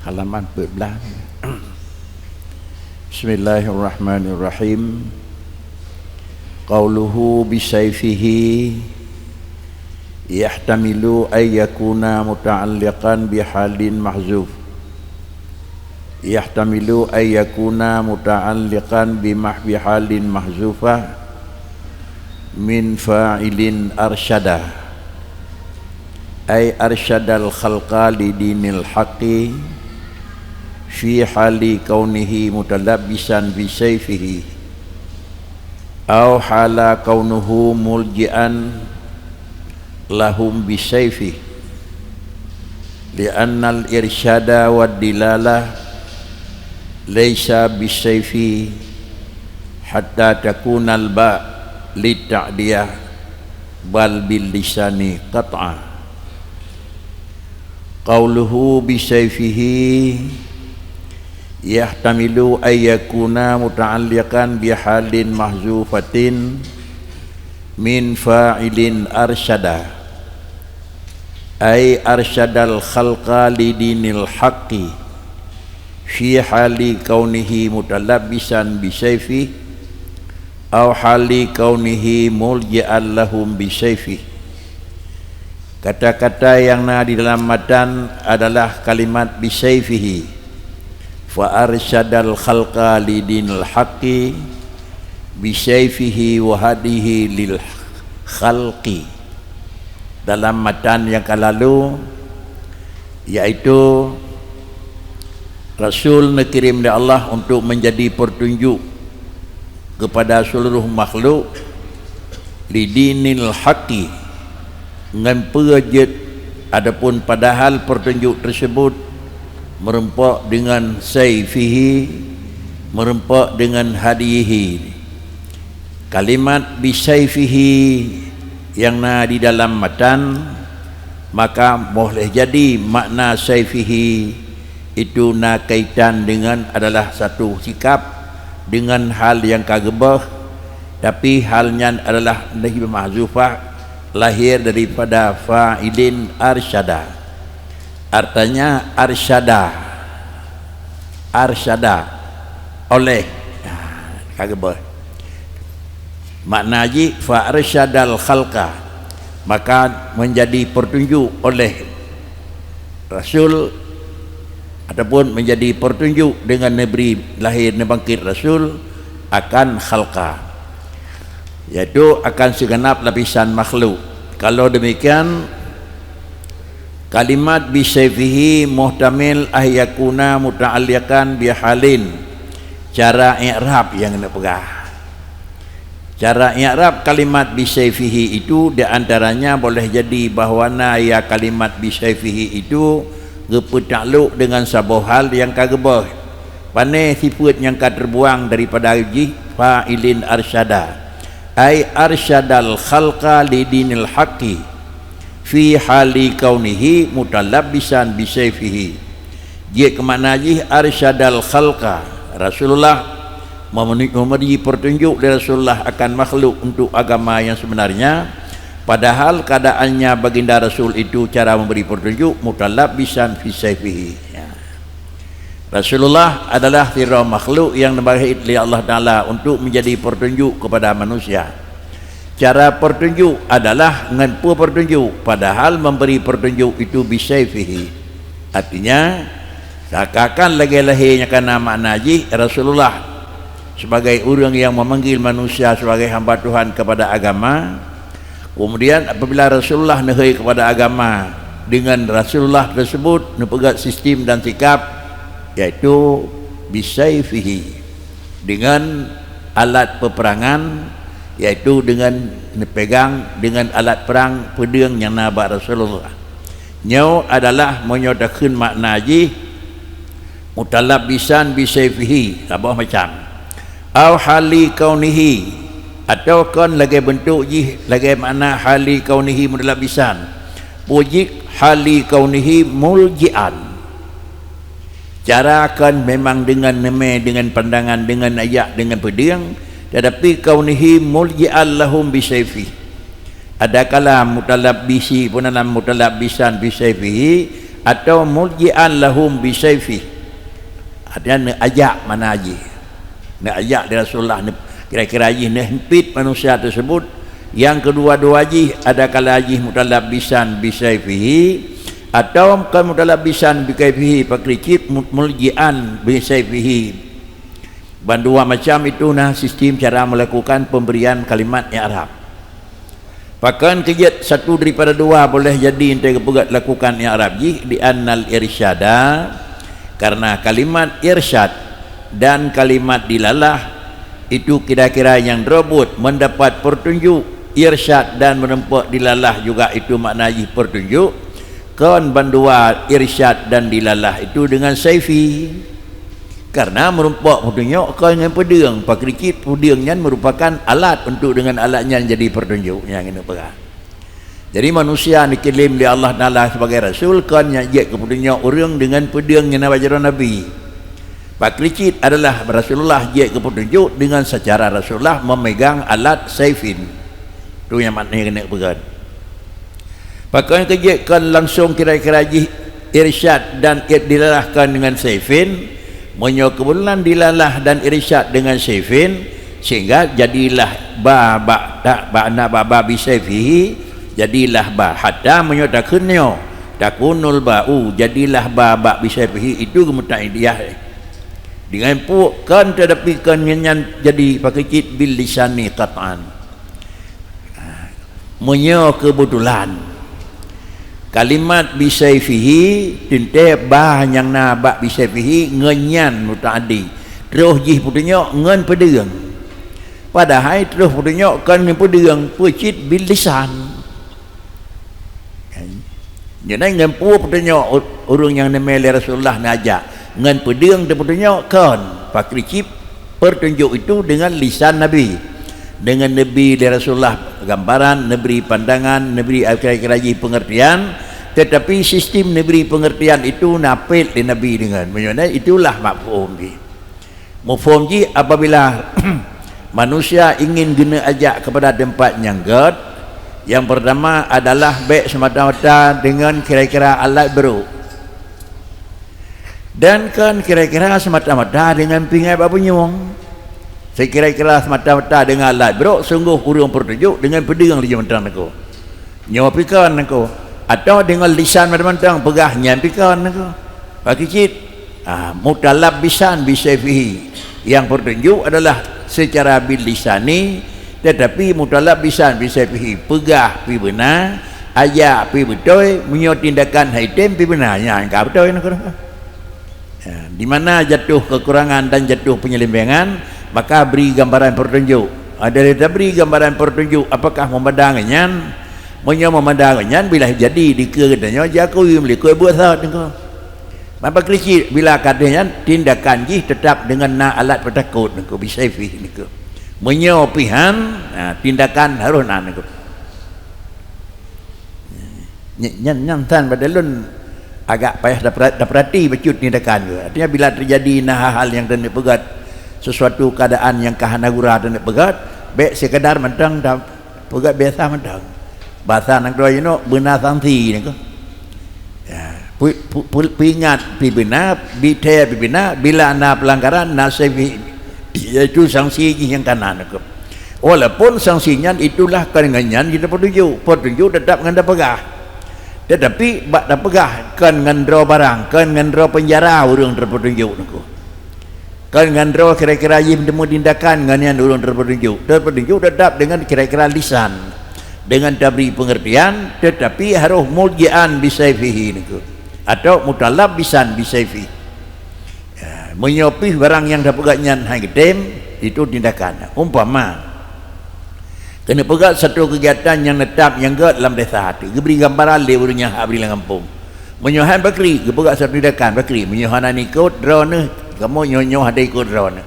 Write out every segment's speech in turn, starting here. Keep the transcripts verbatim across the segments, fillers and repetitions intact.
Halaman empat belas. Bismillahirrahmanirrahim. Qauluhu bisayfihi yahtamilu an yakuna muta'alliqan bihalin mahzuf. Yahtamilu an yakuna muta'alliqan bimah-, bihalin mahzufah min fa'ilin arsyada. Ay arsyadal khalqa li dinil haqqi fi hali kaunihi mutalabbisan bi sayfihi, aw hala kaunuhu mulji'an lahum bi sayfihi, li'annal irsyada wad dilalah laisa bi sayfi hatta takunal ba lit ta'diyah, bal bil lisani qat'a. Qauluhu bi sayfihi yahtamilu an yakuna muta'alliqan bi halin mahzufatin min fa'ilin arsyada, ay arsyadal khalqa li dinil haqqi fi hali kaunihi mutalabbisan bi sayfihi, aw hali kaunihi mulji'an lahum bi sayfihi. Kata-kata yang na di dalam matan adalah kalimat bi sayfihi. Fa arsyadal khalqa li dinil haqqi bi sayfihi wa hadihi lil khalqi. Dalam matan yang ka lalu, yaitu Rasul neukirém lé Allah untuk menjadi pertunjuk kepada seluruh makhluk, li dinil haqqi, ngon peue jeuet, adapun padahal pertunjuk tersebut meureumpok dengan sayfihi, meureumpok dengan hadihi. Kalimat bi sayfihi yang na di dalam matan, maka boleh jadi makna sayfihi itu na kaitan dengan adalah satu sikap dengan hal yang ka geubah, tapi hal nyan adalah nahi mahzufah, lahir daripada fa'ilin arsyada. Artanya arsyada. Arsyada, oleh. Nah, ka geubah. Makna jih fa arsyadal khalqa, maka menjadi pertunjuk oleh Rasul ataupun menjadi pertunjuk dengan neubri lahir neubangkit Rasul akan khalqa, yaitu akan segenap lapisan makhluk. Kalau demikian, kalimat bi sayfihi muhtamil an yakuna muta'alliqan bi halin. Cara i'rab nyang neupeugah. Cara i'rab kalimat bi sayfihi itu di antaranya boleh jadi bahwa na ya kalimat bi sayfihi itu geupeutaklok dengan saboh hal nyang ka geubah. Pane sifeuet nyang ka teubuang daripada jih fa'ilin arsyada, ai arsyadal khalqa li dinil haqqi fi hali kaunihi mutalabbisan bi sayfihi. Jeuet keu makna jih arsyadal khalqa, Rasulullah memenuhi, memberi petunjuk lé Rasulullah akan makhluk untuk agama yang sebenarnya, padahal keadaannya baginda Rasul itu cara memberi petunjuk mutalabbisan fi sayfihi. Ya. Rasulullah adalah sidroe makhluk yang dibagi lé Allah Taala untuk menjadi petunjuk kepada manusia. Cara petunjuk adalah ngon peue petunjuk, padahal memberi petunjuk itu bi sayfihi. Artinya, seakan-akan lagée lahé nyang kana makna jih Rasulullah sebagai ureuëng yang memanggil manusia sebagai hamba Tuhan kepada agama. Kemudian apabila Rasulullah neuhôi kepada agama, dengan Rasulullah tersebut neupeugét sistem dan sikap, yaitu bi sayfihi, dengan alat peperangan, yaitu dengan neupegang dengan alat perang peudeueng nyang na bak Rasulullah. Nyoe adalah meunyoe takheun makna jih mutalabbisan bi sayfihi, saboh macam. Au hali kaunihi, atawa kon lagée beuntuk jih lagée makna hali kaunihi mutalabbisan. Peue jih hali kaunihi muljian. Cara kon memang deungon neumé, deungon pandangan, deungon ajak, deungon peudeueng, tetapi kaunihi muljian lahum bi sayfihi. Adakala mutalabbisi, peue nan mutalabbisan bi sayfihi, atau muljian lahum bisaifih, artinya neuajak mana jih, neuajak di Rasulullah, neu-, kira-kira jih neuhimpit manusia tersebut. Yang kedua-dua jih adakala jih mutalabbisan bisaifihi atau bukan mutalabbisan bisaifihi, pakri cit mu-, muljian bisaifihi. Bandua macam itu na sistem cara melakukan pemberian kalimat i'rab. Pakon keujeuet satu daripada dua boleh jadi enteuk geupeugah lakukan i'rab jih, di annal irsyada, karena kalimat irsyad dan kalimat dilalah itu kira-kira nyang droe buet mendapat petunjuk, irsyad dan meureumpok dilalah juga itu makna jih petunjuk, kon bandua irsyad dan dilalah itu dengan saifi. Karena meurumpok peutunjuk kon ngon peudeueng, pakri cit peudeueng nyan merupakan alat untuk dengan alat nyan jadi peutunjuk nyang keuneuk peugah. Jadi manusia neukirém lé Allah Taala sebagai rasul kon nyang jeuet keu peutunjuk ureuëng dengan peudeueng nyang na bak jaroe nabi. Pakri cit adalah Rasulullah jeuet keu peutunjuk dengan secara Rasulullah memegang alat saifin. Tu nyang makna keuneuk peugah. Pakon keujeuet kon langsung kira-kira jih irsyad dan dilalahkan dengan saifin. Meunyoe keubeutulan dilalah dan irsyad dengan saifin, sehingga jadilah ba bak ta-, bak na ba ba bisaifihi, jadilah ba. Hatta meunyoe takheun nyoe, takunul ba'u, jadilah ba bak bisaifihi, itu geumuta'adiyah. Dengan puk kon, tetapi kon nyan jadi pakri cit bil lisani qat'an. Meunyoe keubeutulan kalimat bisaifihi, teuntée ba nyang na bak bisaifihi ngon nyan muta'addi, troh jih peutunyok ngon peudeueng. Padahai troh peutunyok kon ngon peudeueng, peucit bil lisan. Nyan ngon peue peutunyok u-, ureuëng nyang neumé lé Rasulullah neujak? Ngon peudeueng teupeutunyok kon, pakri cit peutunjuk itu dengan lisan Nabi. Dengan Nabi lé Rasulullah gambaran, neubri pandangan, neubri kira-kira jih pengertian, tetapi sistem neubri pengertian itu napet lé Nabi dengan. Meunyoe itulah mafhum jih. Mafhum jih apabila manusia ingin geuneuk ajak kepada tempat nyang gét, yang pertama adalah bék semata-mata dengan kira-kira alat brok. Dan kon kira-kira semata-mata dengan pingai bak bunyong. Sekira-kira semata-mata dengan alat brok, sungguh ureuëng peutunjuk dengan peudeueng laju mantong niko. Nyoe pih kon niko. Atau dengan lisan mantong-mantong peugah nyan pih kon niko. Pakri cit, ah, mutalabbisan bisaifihi. Yang peutunjuk adalah secara bil lisani, tetapi mutalabbisan bisaifihi, peugah pih beuna, ajak pih beutôi, meunyoe tindakan hai tem pih beuna, nyan ka beutôi niko. Ya, di mana jatuh kekurangan dan jatuh penyelewengan, maka beri gambaran petunjuk. Ah, dari tabri gambaran petunjuk, apakah meumandang nyan? Meunyoe meumandang nyan, bila jadi dikeue geutanyoe jiakui meulikot buet sot niko. Maka pakri cit bila ka deuh nyan, tindakan jih tetap dengan na alat peutakot niko, bisaifihi niko. Meunyoe pih han, ha, tindakan harôh na niko. Ny-, nyan, nyan tan pada lôn agak payah dapra-, daprati bacut tindakan tu. Artinya bila terjadi na hal-hal nyang taneuk peugét, sesuatu keadaan nyang ka hana gura taneuk peugét, bék sekadar mantong ta-, peugét biasa mantong. Bahasa nanggroe jinoe beuna sanksi niko. Ya, pu-, pu-, pu-, peuingat pih beuna, bithée pih beuna, bila na pelanggaran, na saifi-, yaitu sanksi jih nyang kana niko. Walaupun sanksi nyan itulah kon ngon nyan jih tapeutunjuk, peutunjuk tetap ngon tapeugah. Tetapi bak tapeugah kon ngon droe barang, kon ngon droe peunjara ureuëng tapeutunjuk niko. Kon ngon droe kira-kira jih meuteumu tindakan ngon nyan ureuëng tapeutunjuk. Tapeutunjuk tetap dengan kira-kira lisan, dengan tabri pengertian, tetapi harôh muljian bisaifihi niko, atau mutalabbisan bisaifihi. Ya, meunyoe pih barang nyang tapeugét nyan han geutem, itu tindakan. Umpama, keuneuk peugét satu kegiatan nyang neutap nyang gét lam desa, geubri gambaran lé ureuëng nyang hak bri lam gampông. Meunyoe han pakri, geupeugah satu tindakan, pakri, meunyoe hana ikot droeneuh, kamoe nyoe-nyoe hana ikot droeneuh.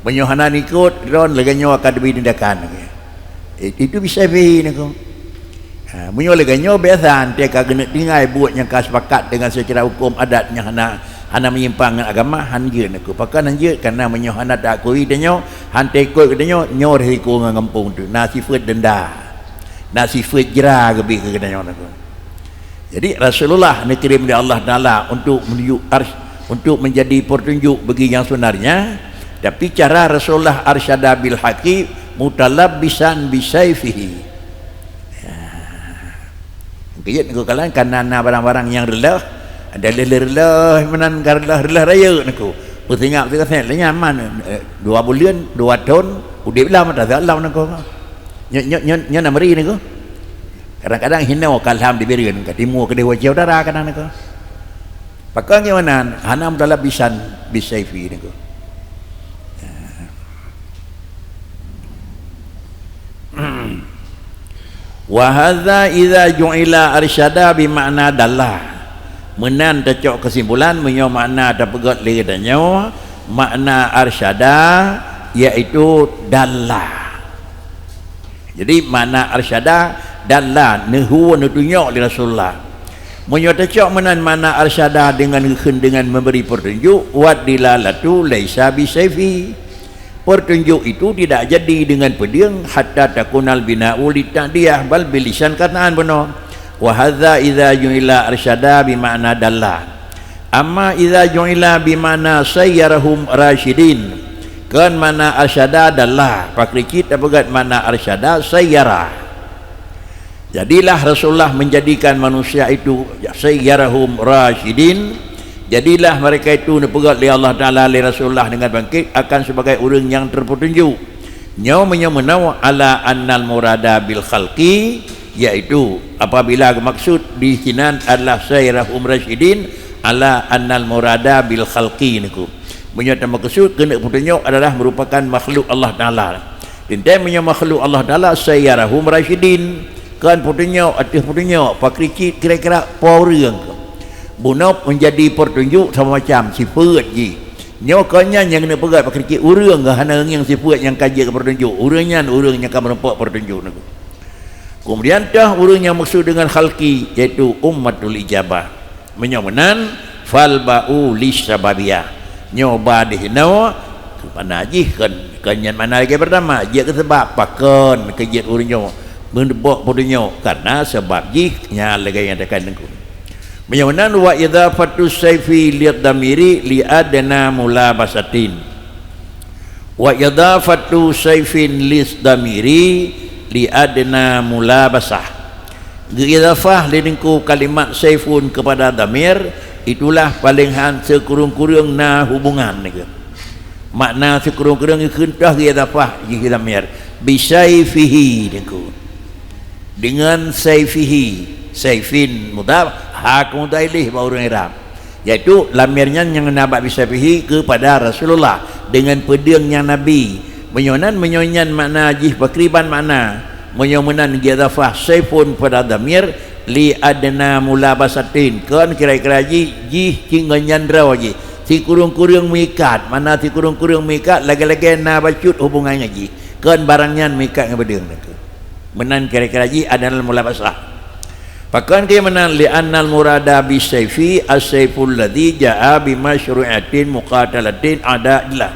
Meunyoe hana ikot droeneuh, lagée nyoe akan teubi tindakan. Itu bisaifihi niko. Ha, meunyoe lagée nyoe biasa, teuka geuneuk tinggai buet nyang ka sepakat dengan secara hukum adat nyang hana, hana menyimpang ngon agama, han jeuet niko. Pakon han jeuet? Karena meunyoe hana taakui tanyoe, han taikot geutanyoe, nyoe risiko ngon gampông tu. Na sifeuet denda. Na sifeuet jra geubri keu geutanyoe niko. Jadi, Rasulullah dikirém lé Allah Taala untuk menunjuk ars-, untuk menjadi petunjuk bagi yang sebenarnya, tapi cara Rasulullah arsyada bil haqqi mutalabbisan bisaifihi. Ya. Keujiet niko kalan, karena na barang-barang nyang reuloh, ada lé-lé reuloh, meunan ka reuloh, reuloh rayeuk niko. Peusinyak teuka sét, lé nyan man, eh, dua buleuen, dua thon, udép lam, tak lom niko. Nyo, nyo, nyo, nyo na meuri niko. Kadang-kadang hino ka lham di Bireuen, ka timu keudeh wajah udara kadang niko. Pakon nyoe nan, hana mutalabbisan bisaifi niko. Wa hadza idza ju'ila arsyada bi makna dalla. Meunan tacok keusimpulan, meunyoe makna tapeugét lé geutanyoe, makna arsyada, yaitu dalla. Jadi, makna arsyada, dalla, neuhu, neutunyok lé Rasulullah. Meunyoe tacok meunan makna arsyada deungon geukheun deungon memberi petunjuk, wad dilalatu laisa bisaifi. Petunjuk itu tidak jadi dengan pedeueng, hatta takunal bina'u lita'diyah, bal bilisan kataan bunoe. Wa hadza idza ju'ila arsyada bi makna dalla. Amma idza ju'ila bi makna sayyarahum rasyidin, kon makna arsyada dalla, pakri cit tapeugét makna arsyada sayyara. Jadilah Rasulullah menjadikan manusia itu, sayyarahum rasyidin, jadilah mereka itu neupeugét lé Allah Taala lé Rasulullah deungon bangkét akan sebagai ureuëng nyang terpetunjuk. Nyoe meunyoe meunoe ala annal murada bil khalqi, yaitu apabila maksud di sinan adalah sayyarahum rasyidin, ala annal murada bil khalqi niko. Meunyoe tameukeusut keuneuk peutunyok adalah merupakan makhluk Allah Taala. Teuntée meunyoe makhluk Allah Taala, sayyarahum rasyidin, kon peutunyok ateueh peutunyok, pakri cit kira-kira po ureuëng. Bunoe menjadi petunjuk sama macam sifeuet jih. Nyoe kon nyan nyang keuneuk peugah pakri cit ureuëng hana ngieng sifeuet nyang ka jeuet keu petunjuk. Ureuëng nyan ureuëng nyang ka meurumpok petunjuk niko. Kemudian toh ureuëng nyang maksud dengan khalqi, yaitu ummatul ijabah. Meunyoe meunan, fal ba'u lis sababiyah. Nyoe ba deh nyoe, mana jih kon, kon nyan mana lagée pertama, jeuet keu sebab pakon keu jeuet ureuëng nyoe meubok peunyoe, karena sebab jih nyan lagée nyang tekan nengku. Meunyoe meunan, wa idhafatu saifi lid damiri li adna mulabasatin. Wa idhafatu saifin lis damiri li adna mulabasah. Geuidhafah lé nengku kalimat saifun kepada damir, itulah paléng han sikureueng-kureueng na hubungan nengku. Makna sikureueng-kureueng geukheun toh geuidhafah jih damir. Bisaifihi nengku. Dengan saifihi, saifin mudhaf, ha keu mudhaf ilaih bak ureuëng i'rab. Yaitu lamir nyan nyang na bak bisaifihi kepada Rasulullah dengan peudeueng nyang Nabi. Meunyoe nan, meunyoe nyan makna jih pakriban makna. Meunyoe meunan geuidhafah saifun pada damir li adna mulabasatin, kon kira-kira jih, jih cit ngon nyan droe jih. Sikureueng-kureueng meuikat, makna sikureueng-kureueng meuikat lagée-lagée na bacut hubungan ngon jih. Kon barang nyan meuikat ngon peudeueng nengku. Meunan kira-kira jih adna mulabasah. Pakon keu meunan, li annal murada bisaifi as-saiful ladzi jaa bi masyru'iyatin muqatalatin a'da'illah.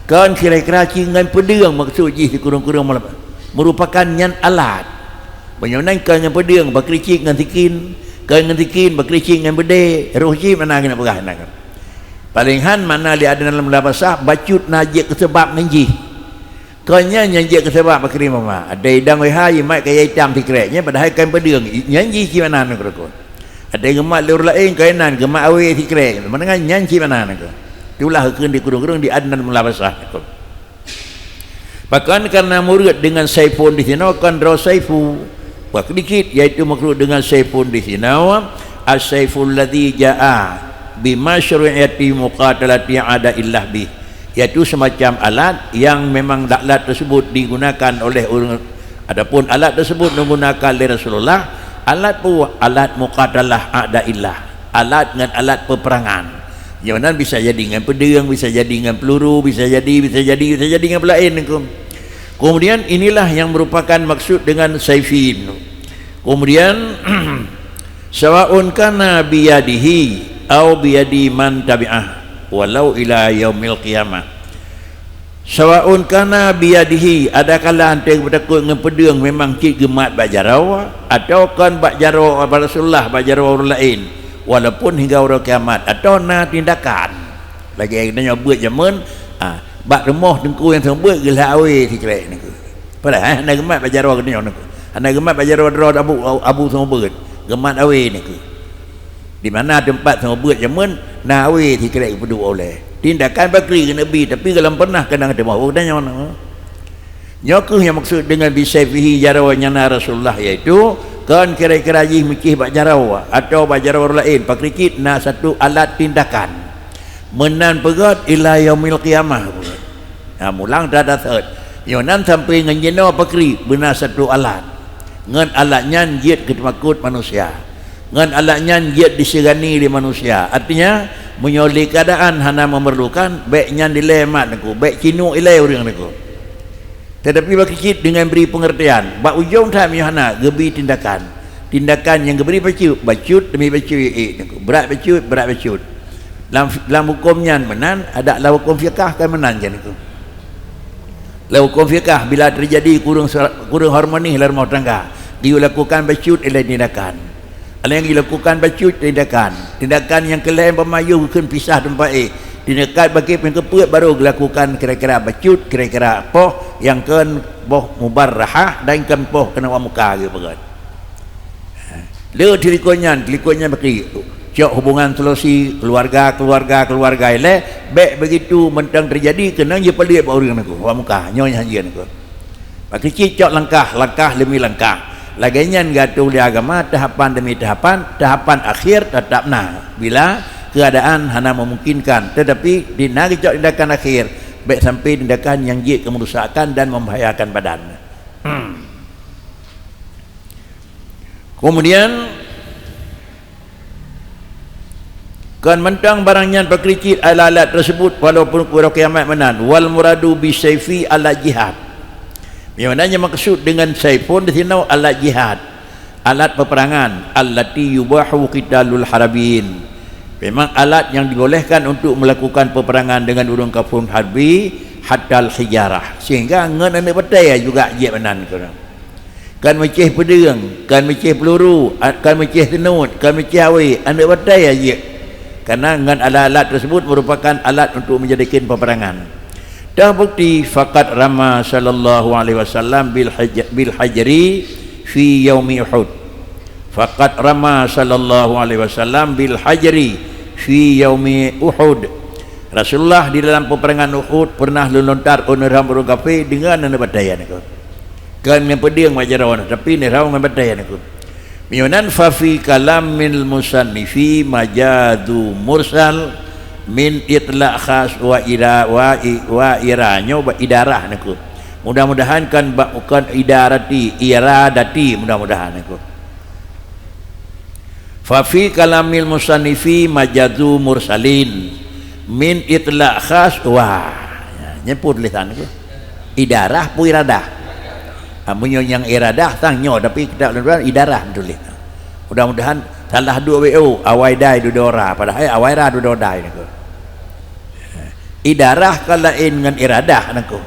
Kon kira-kira cit ngon peudeueng maksud jih sikureueng-kureueng mulabasah. Merupakan nyan alat. Meunyoe nan kon ngon peudeueng, pakri cit ngon sikin, kon ngon sikin, pakri cit ngon beudé, roh cit mana keuneuk peugah nan. Paléng han makna li adna mulabasah, bacut na jeuet keu seubab ngon jih. Kon nyan nyang jeuet keu seubab pakri mama. Ada idang weueh hai, jimat kaya itam sikrek. Nyan padahai kon peudeueng. Nyan jih cit mana nengku rukon. Ada geumat lé ureuëng laén, kon inan geumat awé sikrek. Meunan nyan cit mana nengku. Itulah geukheun sikureueng-kureueng li adna mulabasah nengku. Pakon karena murad dengan saifun di sinoe kon droe saifu. Pakri cit, yaitu maksud dengan saifun di sinoe, as-saiful ladzi jaa bi masyru'iyati muqatalati a'da'illah bih. Yaitu semacam alat yang memang alat tersebut digunakan oleh ureuëng, adapun alat tersebut digunakan lé Rasulullah, alat peue? Alat muqatalah a'da'illah, alat ngon alat peperangan. Nyang nan bisa jadi ngon peudeueng, bisa jadi ngon peluru, bisa jadi, bisa jadi, bisa jadi ngon peulaén nengku. Kemudian inilah yang merupakan maksud dengan saifin. Kemudian Sawaun kana biyadihi au biyadi man tabi'ah, walau ila yaumil qiyamah. Sawaun kana biyadihi, adakala 'an teuh geupeutakot ngon peudeueng memang cit geumat bak jaroe, atawa kon bak jaroe Rasulullah, bak jaroe ureuëng laén, walaupun hingga uroe kiamat, atawa na tindakan. Lagée geutanyoe beuet jameun, ah, bak rumoh teungku nyang seumeubeuet geulhak awé sikrék nangku. Padahai hana geumat bak jaroe geutanyoe nangku. Hana geumat bak jaroe droe Abu, Abu seumeubeuet, geumat awé nangku. Di mana teumpat seumeubeuet jameun na awé sikrék geupeuduek ulée. Tindakan pakri keuneuk bi, tapi golom pernah keunong teumoh geutanyoe nangku. Nyoe kheueh nyang meukeusut deungon bisaifihi jaroe nyang na Rasulullah, yaitu kon kira-kira jih meucéh bak jaroe atawa bak jaroe ureuëng laén, pakri cit na satu alat tindakan. Meunan peugét ila yaumil qiyamah. Ha, mulang that-that seuôt. Nyoe nan sampoe ngon jinoe pakri beuna satu alat. Ngon alat nyan jeuet geuteumakot manusia. Ngon alat nyan jeuet diseugani lé manusia. Artinya, meunyoe lé keuadaan hana memerlukan, bék nyan dilée mat nangku, bék cinuek ilée ureuëng nangku. Tetapi bak cit deungon bri peungeurtian, bak ujong that meunyoe hana geubi tindakan. Tindakan nyang geubri bacut, bacut demi bacut, eh, eh, nangku. Brat bacut, brat bacut. Lam, lam huköm nyan meunan, adak lam huköm fiqah kan meunan jan nangku. Lam huköm fiqah, bila teujadi kureueng sera-, kureueng harmoni lam rumoh tangga, geuyue lakukan bacut ilée tindakan. Ada nyang geuyue lakukan bacut tindakan. Tindakan nyang keu lhée umpama yôh geukheun pisah teumpat éh. Tindakan bak éh pih geupeuet baru geulakukan kira-kira bacut, kira-kira poh nyang kon poh mubarrahah dan kon poh keuneuk muka geupeugét. Le teulikot nyan, teulikot nyan bak éh. Cok hubungan selosi, keluarga, keluarga, keluarga ilée, bék begitu mantong teujadi keunong jipeuliek bak ureuëng nangku, bak muka, nyoe nyang hanjeuet nangku. Bak cit cok langkah, langkah demi langkah. Lagée nyan geuatô lé agama, tahapan demi tahapan, tahapan akhir teutap na. Bila keuadaan hana memungkinkan, tetapi di na geucok tindakan akhir, bék sampoe tindakan nyang jeuet keu meurusakkan dan membahayakan badan. Kemudian, kon mantong barang nyan pakri cit alat-alat tersebut walaupun uroe kiamat meunan. Wal muradu bisaifi alat jihad. Nyang mana nyang maksud dengan saifun di sinoe alat jihad, alat peperangan, allati yubahu qitalul harbin. Memang alat yang dibolehkan untuk melakukan peperangan dengan ureuëng kafir harbi hatal hijarah, sehingga ngon aneuëk batée juga jeuet meunan keunoe. Kan meucéh peudeueng, kan meucéh peuluru, a-, kan meucéh seunuet, kan meucéh awé, aneuëk batée jeuet. Karena ngon alat-alat tersebut merupakan alat untuk menjadikan peperangan. Terbukti, faqad rama sallallahu alaihi wasallam bil haj-, bil hajri fi yaumi Uhud. Faqad rama sallallahu alaihi wasallam bil hajri fi yaumi Uhud. Rasulullah di dalam peperangan Uhud pernah lôn lontar ureuëng ram ureuëng kafé deungon aneuëk batée nangku. Kon ngon peudeueng bak jaroe, tapi neurhom ngon batée nangku. Meunyoe nan, fa fi kalamil musannifi majazu mursal min itlaq khas wa ira-, wa i-, wa ira-, nyoe bak idarah nangku. Mudah-mudahan kan bak, bukan idarati, iradati, mudah-mudahan nangku. Fa fi kalamil musannifi majazu mursalin min itlaq khas wa. Ya, nyeupôt tulisan tu. Idarah peue iradah? Ha, meunyoe nyang iradah sang nyoe, tapi kitab laén idarah tuléh. Mudah-mudahan salah duek W O, awai dai dudoe ra, padahai awai ra dudoe dai nangku. Idarah ka laén ngon iradah nangku.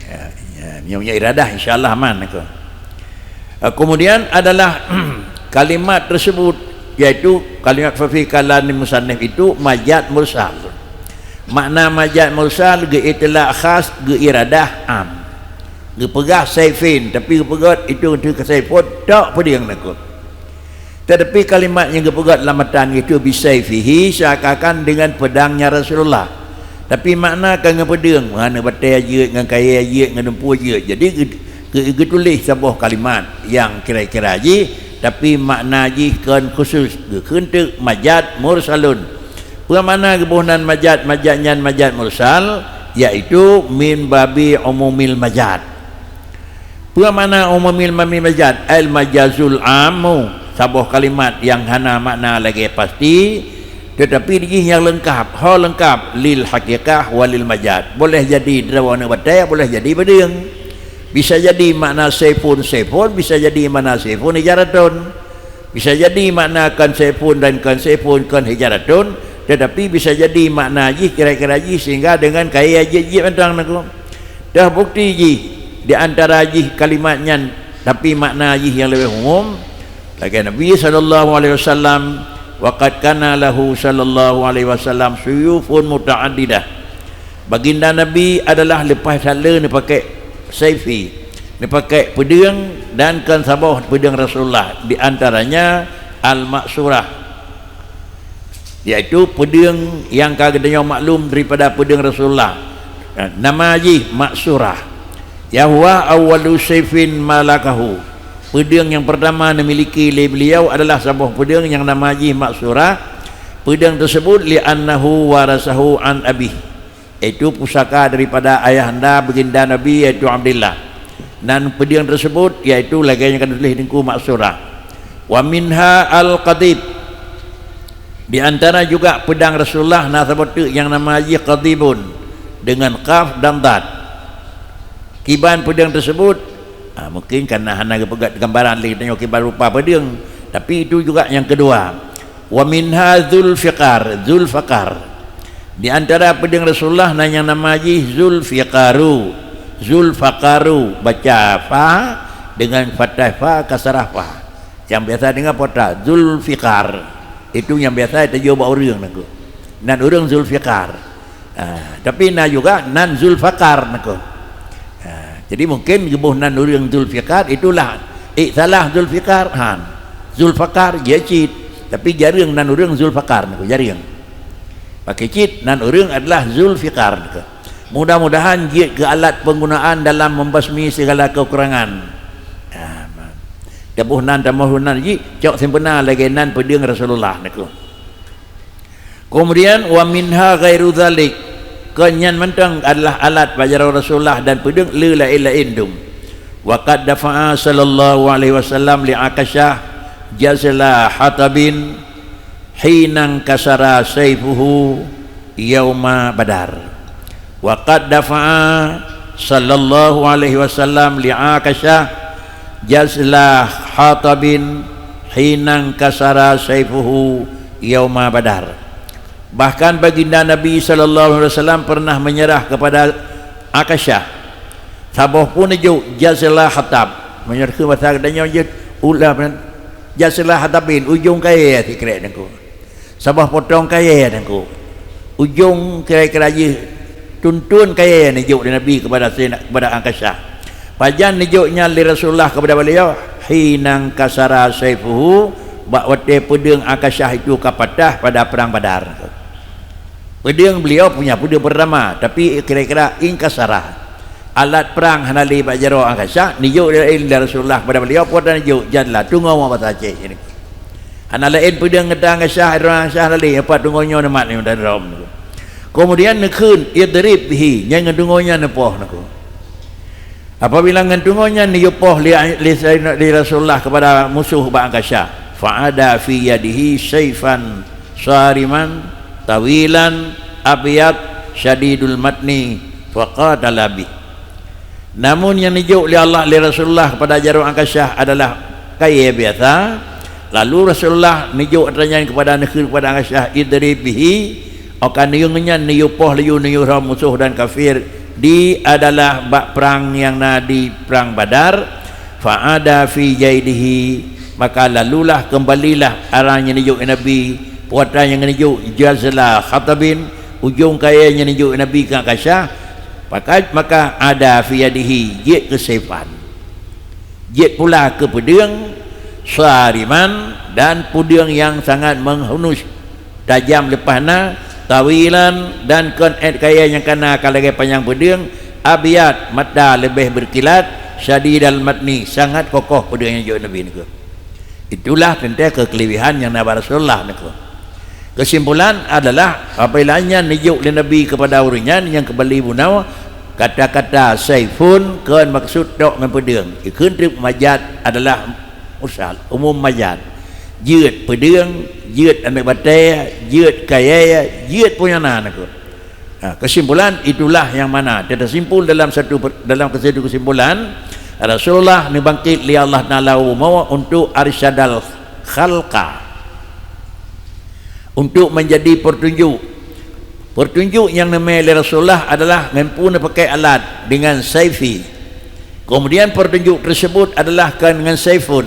Ya, ya, meunyoe iradah insya Allah aman nangku. Eh, kemudian adalah kalimat tersebut, yaitu kalimat fa fi kalamil musannif itu majaz mursal. Makna majaz mursal geu-itlaq khas, geu-iradah am. Geupeugah saifin, tapi geupeugét itu untuk saifun tok peudeueng nangku. Tetapi kalimat nyang geupeugét lam matan itu bisaifihi seakan-akan dengan pedangnya Rasulullah. Tapi makna ka ngon peudeueng, ngon batée jeuet, ngon kayée jeuet, ngon dumpeue jeuet. Jadi geu-, geu-, geutuléh saboh kalimat nyang kira-kira jih, tapi makna jih kon khusus, geukheun teuk majaz mursalun. Peue makna geuboh nan majaz, majaz nyan majaz mursal, yaitu min babi umumil majaz. Peue makna umumil mami majaz? Al majazul ammu, saboh kalimat nyang hana makna lagée pasti, tetapi jih nyang leungkab, ho leungkab lil haqiqah wa lil majaz. Boleh jadi droe aneuëk batée, boleh jadi peudeueng. Bisa jadi makna saifun, saifun, bisa jadi makna saifun hijaratun. Bisa jadi makna kon saifun dan kon saifun, kon hijaratun, Tetapi bisa jadi makna jih kira-kira jih sehingga dengan kayée jeuet-jeuet mantong, Teungku. Teuh bukti jih di antara jih kalimat nyan, tapi makna jih nyang leubeh umum. Lagée Nabi sallallahu alaihi wasallam, "Wa qad kana lahu sallallahu alaihi wasallam suyufun muta'addidah." Baginda Nabi adalah leupah that le neupaké saifi, neupaké peudeueng, dan kon saboh peudeueng Rasulullah, di antaranya al-ma'surah, yaitu peudeueng nyang ka geutanyoe maklum daripada peudeueng Rasulullah. Nama jih Ma'surah. Ya huwa awwalu saifin malakahu. Peudeueng nyang pertama neumiliki lé beliau adalah saboh peudeueng nyang nama jih Ma'surah. Peudeueng tersebut li'annahu warasahu an abih, yaitu pusaka daripada ayahanda baginda Nabi, yaitu Abdillah. Nan peudeueng tersebut, yaitu lagée nyang ka tuléh Teungku, Ma'surah. Wa minha al-qadib. Di antara juga peudeueng Rasulullah na saboh teuk nyang nama jih qadibun, dengan qaf dan dad. Kiban peudeueng tersebut, ah, mungkin karena hana geupeugah gambaran lé tanyoe kiban rupa peudeueng, tapi itu juga nyang kedua. Wa minha Zulfiqar, Zulfaqar. Di antara peudeueng Rasulullah na nyang nama jih Zulfiqaru, Zulfaqaru, baca fa dengan fathah fa, kasrah fa. Nyang biasa deungoe peue ta, Zulfiqar. Itu nyang biasa tajak bak ureuëng, Teungku. Nan ureuëng Zulfiqar. Ha, tapi na juga nan Zulfaqar, Teungku. Ha, jadi mungkin geuboh nan ureuëng Zulfiqar, itulah, eh, salah Zulfiqar, han. Zulfaqar, jih cit. Tapi jareueng nan ureuëng Zulfaqar, Teungku, jareueng. Pakai cit, nan ureuëng adalah Zulfiqar, Teungku. Mudah-mudahan jeuet keu alat penggunaan dalam membasmi segala kekurangan. Ha, taboh nan, taboh nan jih, cok sempurna lagée nan peudeueng Rasulullah, Teungku. Kemudian, wa minha ghairu dzalik, kon nyan mantong adalah alat bak jaroe Rasulullah dan peudeueng le laén-laén dum. Wa qad dafa'a sallallahu alaihi wasallam li Akasyah jazla hatabin hinang kasara saifuhu yauma Badar. Wa qad dafa'a sallallahu alaihi wasallam li Akasyah jazla hatabin hinang kasara saifuhu yauma Badar. Bahkan baginda Nabi sallallahu alaihi wasallam pernah menyerah kepada Akasyah saboh pun neujok jazla hatab. Meunyoe keu basa geutanyoe jeuet ulah, jazla hatabin, ujong kayée sikrek, Teungku. Saboh potong kayée, Teungku. Ujong kira-kira jih tuntun kayée neujok lé Nabi kepada Saidina, kepada Akasyah. Pajan neujok nyan lé Rasulullah kepada beliau? Hinang kasara saifuhu, bak watée peudeueng Akasyah itu ka patah pada perang Badar. Peudeueng beliau punya peudeueng pertama, tapi kira-kira inkasara. Alat perang hana lé bak jaroe Akasyah, neujok lé Rasulullah kepada beliau, peue ta neujok, jazla, tungoe, basa Aceh. Hana laén peudeueng geutanyoe Akasyah, droe Akasyah hana lé, pat tungoe nyoe neumat nyoe dan rom. Kemudian neukheun, idrib bihi, nyang ngon tungoe nyan neupoh, Teungku. Apabila ngon tungoe nyan neuyue poh lé, lé, lé Rasulullah kepada musoh bak Akasyah, fa'ada fi yadihi saifan sariman tawilan abyad syadidul matni faqatala bih. Namun nyang neujok lé Allah, lé Rasulullah kepada jaroe Akasyah adalah kayée biasa. Lalu Rasulullah neujok atra nyan kepada, neukheun kepada Akasyah, idrib bihi, oh ka neuyue nyan neuyue poh laju neuyue rom musoh dan kafir di adalah bak perang nyang na di perang Badar, fa'ada fi jaidihi, maka lalulah, kembalilah arah nyang neujok Nabi, peue atra nyang neujok, jazla hatabin, ujong kayée nyang neujok Nabi keu Akasyah, maka, maka ada fi yadihi, jeuet keu saifan. Jeuet pula keu peudeueng, sariman, dan peudeueng nyang sangat menghunus, tajam leupah na, tawilan, dan kon ét kayée nyang ka na ka lagée panyang peudeueng, abyad, mata leubeh berkilat, syadidal matni, sangat kokoh peudeueng nyang jok Nabi nyoe. Itulah teuntée keukelebihan nyang na bak Rasulullah nyoe. Keusimpulan adalah, apabila nyan neujok lé Nabi kepada ureuëng nyan nyang keubali bunoe, kata-kata saifun kon maksud tok ngon peudeueng. Ikheun treb majaz adalah mursal, umum majaz. Jeuet peudeueng, jeuet aneuk batée, jeuet kayée, jeuet peue nyang na nyoe. Ha, kesimpulan, itulah yang mana teusimpul dalam satu per-, dalam satu kesimpulan, Rasulullah neubangkit lé Allah Taala u bumoe untuk arsyadal khalqa. untuk menjadi petunjuk. Petunjuk nyang neumé lé Rasulullah adalah ngon peue neupakèk alat, dengan saifi. Kemudian petunjuk tersebut adalah kon ngon saifun.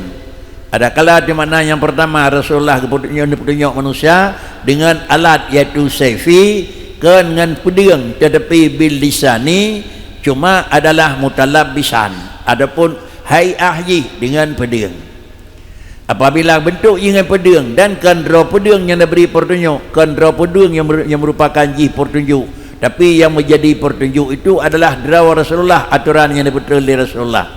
Adakala di makna nyang pertama Rasulullah geupeutunyok, neupeutunyok manusia dengan alat, yaitu saifi, kon ngon peudeueng, tetapi bil lisani, cuma adalah mutalabbisan, adapun hai'ah jih dengan peudeueng. Apabila bentuk jih ngon peudeueng dan kon droe peudeueng nyang neubri petunjuk, kon droe peudeueng nyang mer-, nyang merupakan jih petunjuk, tapi yang menjadi petunjuk itu adalah droe Rasulullah, atoran nyang neupeutrön lé Rasulullah,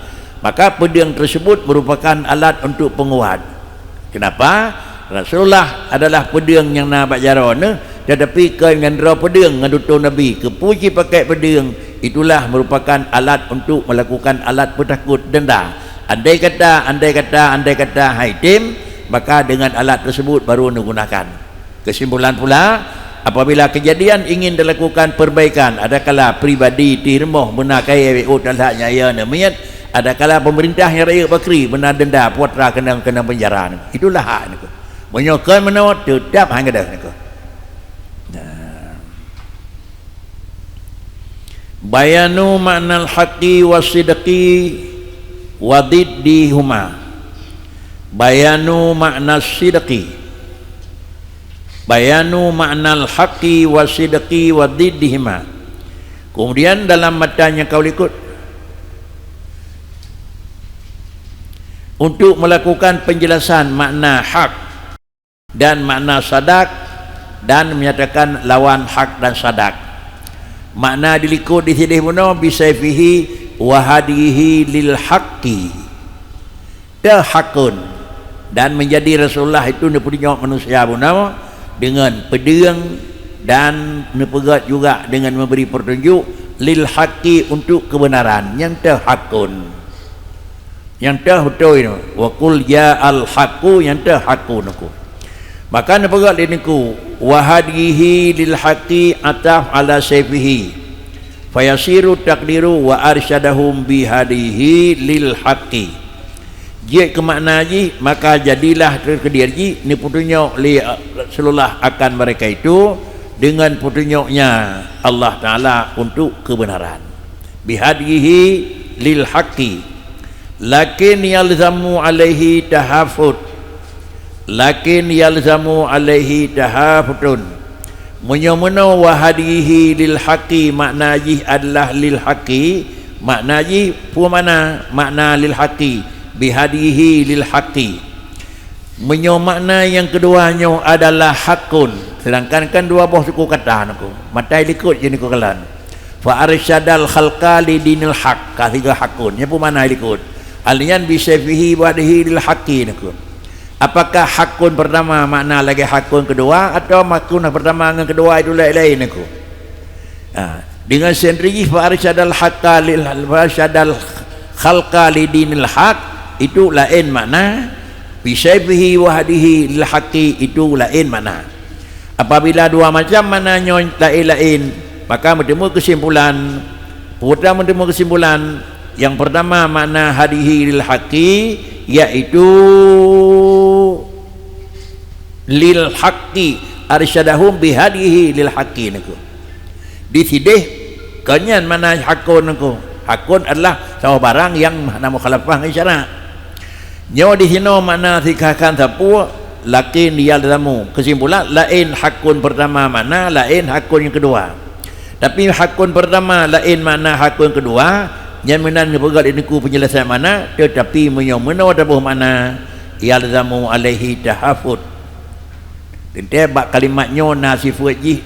maka peudeueng tersebut merupakan alat untuk penguat. Kenapa? Rasulullah adalah peudeueng nyang na bak jaroe neuh, tetapi kon ngon droe peudeueng ngon tutoe Nabi. Keupeue jipakèk peudeueng? Itulah merupakan alat untuk melakukan alat peutakot, denda. Andai kata, andai kata, andai kata hai tem, maka dengan alat tersebut baru neugunakan. Kesimpulan pula, apabila kejadian ingin dilakukan perbaikan, adakala pribadi teuh rumoh beuna kayèe W O talhak nyang ya neumiet, adakala pemerintah nyang rayeuk bakri beuna denda, putra keunong, keunong penjara. Itulah hak nyoe. Meunyoe kon meunoe, teutap han gadôh nyoe. Nah. Bayanu ma'nal haqqi wa sidqi wa diddihuma. Bayanu ma'na sidqi. Bayanu ma'nal haqqi wa sidqi wa diddihima. Kemudian dalam matan nyang ka likot, untuk melakukan penjelasan makna hak dan makna sadaq, dan menyatakan lawan hak dan sadaq. Makna di likot di sideh bunoe, bisaifihi wa hadihi lil haqqi. Teuh hakun, dan menjadi Rasulullah itu neupeutunyok manusia bunoe dengan peudeueng dan neupeugét juga dengan memberi petunjuk lil haqqi, untuk kebenaran, nyang teuh hakun. Nyang teuh beutôi nyoe, wa qul ja'al haqqu, nyang teuh hakun nyoe. Maka neupeugah lé Teungku, wa hadihi lil haqqi ataf ala saifihi. Fayasiru taqdiru wa arsyadahum bi hadihi lil haqqi. Jeuet keu makna jih, maka jadilah teukeudiri jih neupeutunyok lé Rasulullah akan mereka itu dengan peutunyoknya Allah Taala untuk kebenaran. Bi hadihi lil haqqi. Lakin yalzamu alaihi tahafut. Lakin yalzamu alaihi tahafutun. Meunyoe meunoe wa hadihi lil haqqi, makna jih adalah lil haqqi, makna jih peue makna? Makna lil haqqi, bi hadihi lil haqqi. Meunyoe makna nyang keudua nyoe adalah hakun, seudangkan kan dua boh suku kata nyoe, matai likot jih nyoe kalon. Fa arsyadal khalqa li dinil haq, ka sigoe hakun. Nyan peue makna likot? Hal nyan bi saifihi wa hadihi lil haqqi nyoe. Apakah hakun pertama makna lagèe hakun keudua, atawa hakun pertama ngon keudua itu laén-laén nyoe? Ha, dengan sendiri fa arsyadal haqqa lil, fa arsyadal khalqa li dinil haq, itu laén makna. Bi saifihi wa hadihi lil haqqi, itu laén makna. Apabila dua macam makna nyoe laén-laén, maka meuteumé keusimpulan. Peue ta meuteumé keusimpulan? Nyang pertama, makna hadihi lil haqqi, yaitu lil haqqi, arsyadahum bi hadihi lil haqqi nyoe. Di sideh, kon nyan makna hakun nyoe. Hakun adalah saboh barang nyang hana mukhalafah ngon syarak. Nyoe di sinoe makna sikhan sapeue, lakin yalzamu. Keusimpulan, laén hakun pertama makna, laén hakun nyang keudua. Tapi hakun pertama laén makna hakun keudua, nyan meunan neupeugah lé Teungku peunjelasan makna, teutapi meunyoe meunoe taboh makna, yalzamu alaihi tahafut. Teuntèe bak kalimat nyoe na sifeuet jih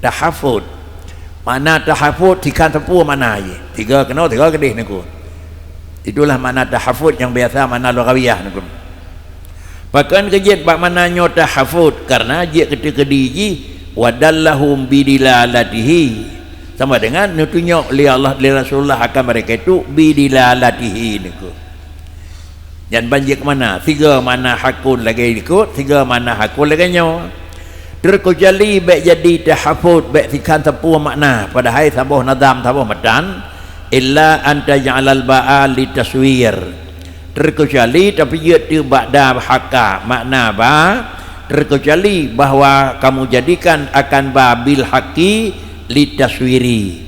tahafut. Makna tahafut sikhan sapeue makna jih. Tiga keunoe, tiga keudeh nyoe. Itulah makna tahafut nyang biasa makna lughawiyah nyoe. Pakon keu jeuet bak makna nyoe tahafut, karena jeuet keu teukeudi jih, wa dallahum bidilalatihi. Sama dengan neutunyok lé Allah, lé Rasulullah akan mereka itu bidilalatihi nyoe. Nyan ban jeuet keu makna, sigoe makna hakun lagèe likot, sigoe makna hakun lagèe nyoe. Terkecuali bèk jadi tahafut, bèk sikhan sapeue makna, padahai saboh nazam, saboh matan, illa an taj'alal ba'a litaswir. Terkecuali tapeujeuet teuk bak da haka, makna ba, Terkecuali bahwa kamu jadikan akan ba bil haqqi litaswiri.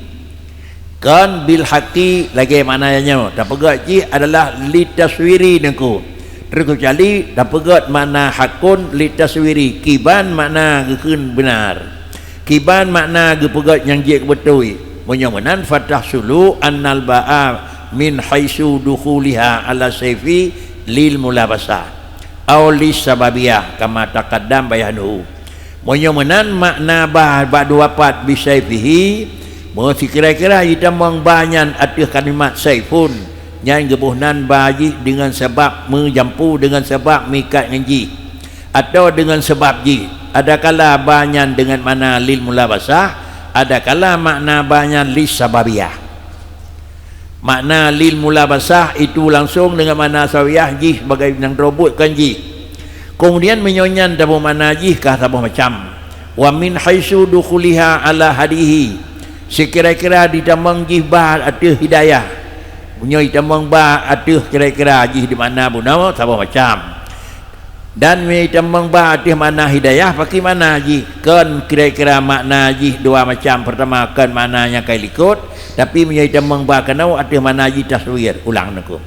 Kon bil haqqi lagée makna nyoe, tapeugét jih adalah litaswiri Teungku. Terkecuali tapeugét makna haqqun litaswiri, kiban makna geukheun beunar. Kiban makna geupeugét nyang jeuet beutôi. Meunyoe meunan, fatahsulu annal ba'a min haitsu dukhuliha ala saifi lil mulabasah aw lis sababiyah kama taqaddam bayanuhu. Meunyoe meunan makna ba bak dua pat bisaifihi, meunyoe sikira-kira jitamong ba nyan ateueh kalimat saifun, nyan geuboh nan ba jih deungon sabab meujampu deungon sabab meuikat ngon jih, atawa deungon sabab jih, adakala ba nyan deungon makna lil mulabasah, adakala makna ba nyan lis sababiyah. Makna lil mulabasah itu langsong deungon makna sababiyah jih sebagai nyang droe buet kon jih. Keumudian meunyoe nyan saboh makna jih ka saboh macam. Wa min haitsu dukhuliha ala hadihi. Sikira-kira jitamong jih ba ateueh hidayah. Meunyoe jitamong ba ateueh kira-kira jih di makna bunoe saboh macam. Dan meunyoe jitamong ba ateueh makna hidayah, pakri makna jih? Kon kira-kira makna jih dua macam. Pertama, kon makna nyang ka likot, tapi meunyoe jitamong ba keunoe ateueh makna jih taswir. Ulang Teungku.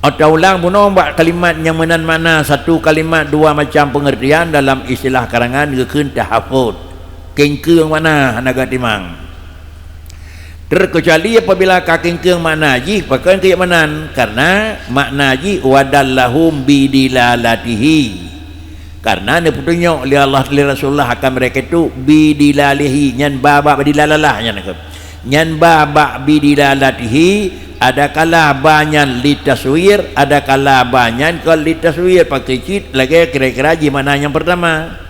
Atau ulang bunoe bak kalimat nyang meunan makna, satu kalimat dua macam pengertian dalam istilah karangan geukheun tahafut. Kengkeung makna hana geutimang. Terkecuali apabila ka kengkeung makna jih, pakon keu meunan, karena makna jih wadallahum bidilalatihi. Karena neupeutunyok lé Allah, lé Rasulullah akan mereka itu bidilalihi, nyan ba bak bidilalalah nyan. Nyan ba bak bidilalatihi, adakala ba nyan litaswir, adakala ba nyan kon litaswir, pakri cit lagée kira-kira jih makna nyang pertama.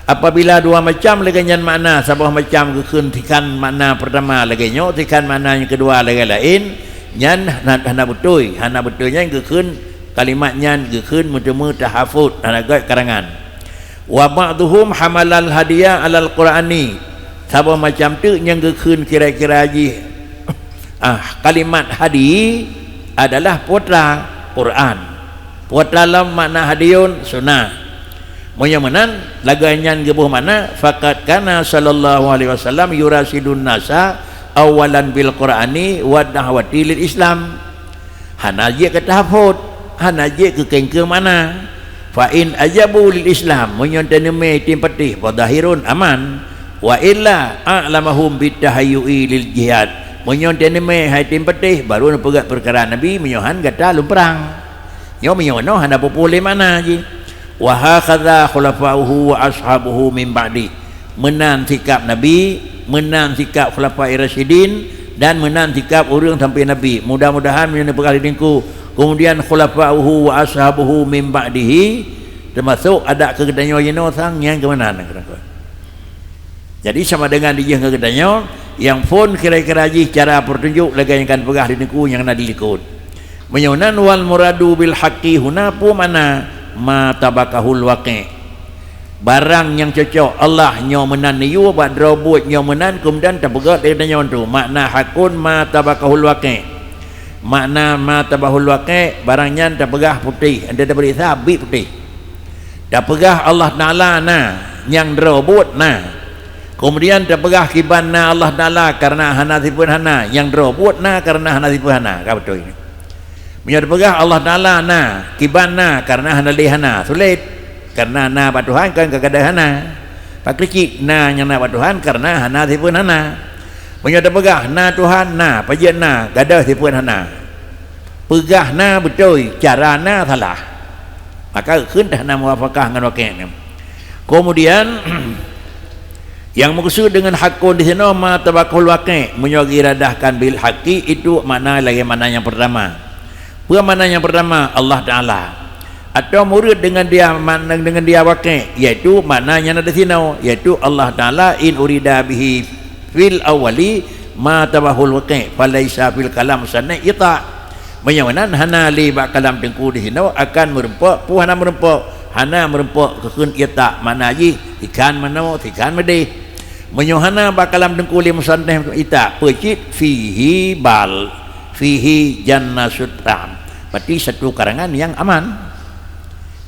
Apabila dua macam lagée nyan makna, saboh macam geukheun sikhan makna pertama lagée nyoe, sikhan makna nyang keudua lagée laén, nyan hana, hana beutôi, hana beutôi nyan geukheun kalimat nyan geukheun meuteumé tahafut, hana gét karangan. Wa ba'dhuhum hamalal hadiya alal Qur'ani. Saboh macam teuk nyang geukheun kira-kira jih, ah, kalimat hadi adalah putra Qur'an. Putra lom makna hadiyun, sunnah. Meunyoe meunan, lagée nyan geuboh makna, faqad kana sallallahu alaihi wasallam yurasidun nasa awwalan bil Qur'ani wa da'wati lil Islam. Hana jeuet keu tahafut, hana jeuet keu kengkeung makna. Fa in ajabu lil Islam, meunyoe teuneumé item patéh, fa zahirun aman. Wa illa a'lamahum bit tahayyu'i lil jihad. Meunyoe teuneumé hai item patéh, baru neupeugét peukara Nabi, meunyoe han gata lôn prang. Nyoe meunyoe meunoe hana peue-peue lé makna jih. Wa hakadza khulafa'uhu wa ashabuhu min ba'di. Meunan sikab Nabi, meunan sikab Khulafair Rasyidin, dan meunan sikab ureuëng sampoe Nabi. Mudah-mudahan meunyoe neupeugah lé Teungku, keumudian khulafa'uhu wa ashabuhu min ba'dihi, teumasok adak keu geutanyoe jinoe sang nyang keumeunan. Jadi sama dengan dijih ngon geutanyoe, nyang phon kira-kira jih cara peutunjuk lagée nyang ka neupeugah lé Teungku nyang na di likot. Meunyoe nan wal muradu bil haqqi huna peue makna ma tabaqahul waqi'. Barang nyang cocok Allah nyoe meunan neuyue bak droe buet nyoe meunan keumudian tapeugét lé geutanyoe tu makna hakun ma tabaqahul waqi'. Makna ma tabaqahul waqi' barang nyan tapeugah putéh, anda tapeuriksa bit putéh. Tapeugah Allah Taala na, nyang droe buet na. Keumudian tapeugah kiban na Allah Taala kareuna hana sifeuet hana, nyang droe buet na kareuna hana sifeuet hana. Ka beutôi nyoe. Meunyoe tapeugah Allah Taala na, kiban na kareuna hana lé hana, sulet. Kareuna na bak Tuhan kan ka gadôh hana. Pakri cit na nyang na bak Tuhan kareuna hana sifeuet hana. Meunyoe tapeugah na Tuhan na, pajan na gadôh sifeuet hana. Peugah na beutôi, cara na salah. Maka kheun dah na muwafaqah ngon waqi' nyan. Keumudian, nyang meukeusud deungon hakun di sinoe ma tabaqahul waqi', meunyoe geuiradahkan bil haqqi itu makna lagée makna nyang pertama. Peue makna nyang pertama? Allah Taala. Atawa murot deungon dia, deungon dia waqi', yaitu makna nyang na di sinoe, yaitu Allah Taala in urida bihi fil awwali ma tabaqahul waqi', falaisa fil kalam musannif ita'. Meunyoe meunan hana lé bak kalam Teungku di sinoe akan meurumpok, peue hana meurumpok? Hana meurumpok keu kheun ita', makna jih sikhan manoe, sikhan meudeh. Meunyoe hana bak kalam Teungku lé musannif ita', peue cit? Fihi bal, fihi jannasut tam. Berarti satu karangan nyang aman.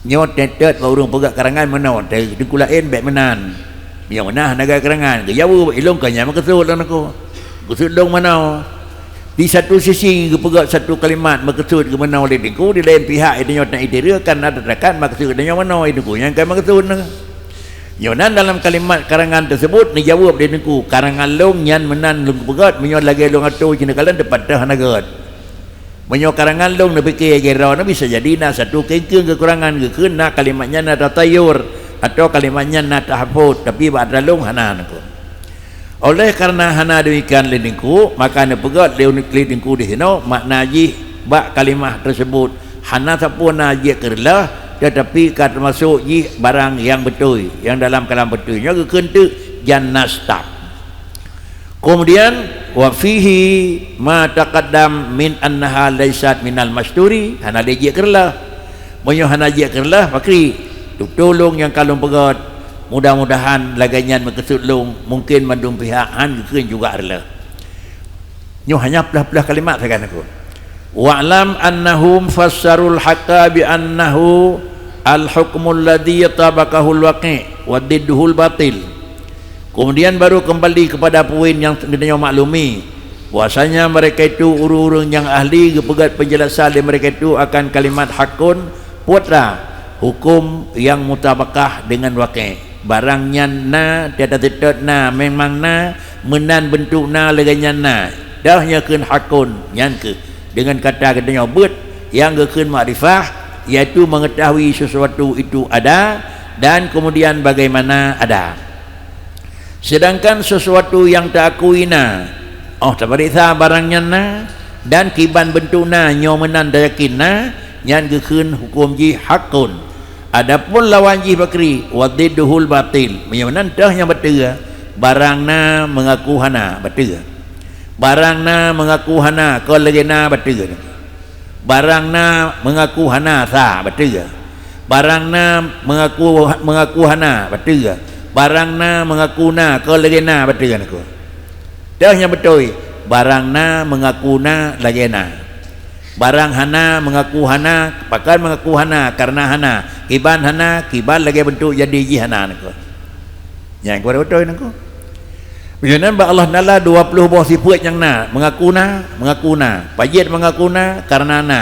Nyoe teutet bak ureuëng peugah karangan meunoe, teungku laén bék meunan. Meunyoe meunan hana geukarangan, geujaweueb, ilong ka nyan meukeusut lôn aku. Keusut lôn meunoe. Di satu sisi geupeugah satu kalimat meukeusut geumeunoe lé teungku, di laén pihak geutanyoe na idéh kan na tatakan meukeusut geutanyoe meunoe, teungku nyang ka meukeusut na. Nyoe nan dalam kalimat karangan teusebut neujaweueb lé teungku, karangan lôn nyan meunan lôn peugah, meunyoe lagée lôn atô cina kalon teupat teuh hana gét. Meunyoe karangan lôn neupike lagée droe nyoe bisa jadi na satu kengkeng keukurangan geukheun na kalimat nyan na tatayur atau kalimat nyan na tahafut, tapi bak atra lôn hana neukheun. Oleh karena hana demikian lé teungku, maka neupeugét lé teungku di sinoe makna jih bak kalimah teusebut hana sapeue na jeuet keu reuloh, teutapi ka teumasok jih barang nyang beutôi, nyang dalam kalam beutôi nyoe geukheun teuk jan nas tam. Keumudian, wa fihi ma taqaddam min annaha laisat minal masturi, hana lé jeuet keu reuloh. Meunyoe hana jeuet keu reuloh, pakri, tutulông nyang ka lôn peugét, mudah-mudahan lagée nyan meukeusut lôn, mungken mandum pihak han geukheun juga reuloh. Nyoe hanya plah-plah kalimat sagan aku. Wa'lam annahum fassarul haqqa bi annahu al-hukmul ladzi tabaqahul waqi' wa didduhul batil. Kemudian baru kembali kepada poin yang geutanyoe maklumi, bahwasanya mereka itu ureuëng-ureuëng nyang ahli geupeugét penjelasan lé mereka itu akan kalimat hakun, putra, hukum yang mutabakah dengan waqi'. Barang nyan na, tiada teutôt na, memang na, meunan beuntuk na lagée nyan na. Dah nyoe kheun hakun, nyan kheueh. Dengan kata geutanyoe beuet, nyang geukheun makrifah, yaitu mengetahui sesuatu itu ada dan kemudian bagaimana ada. Sedangkan sesuatu yang taakui na, óh tapareksa barang nyan na, dan kiban beuntuk na nyoe meunan tayakin na, nyan geukheun huköm jih hakun. Adapun lawan jih pakri, wa didduhul batil, meunyoe meunan teuh nyang bateue, barang na meungaku hana, bateue. Barang na meungaku hana, kon lagée na, bateue. Barang na meungaku hana sa, bateue. Barang na meungaku, meungaku hana, bateue. Barang na meungaku na, kon lagée na, bateue niko. Teuh nyang beutôi, barang na meungaku na lagée na. Barang hana meungaku hana, pakon meungaku hana, kareuna hana. Kiban hana, kiban lagée beuntuk jadi jih hana niko. Nyang keuh beutôi niko. Meunyoe nan bak Allah Taala dua ploh boh sifeuet nyang na, meungaku na, meungaku na. Pajiet meungaku na, kareuna na.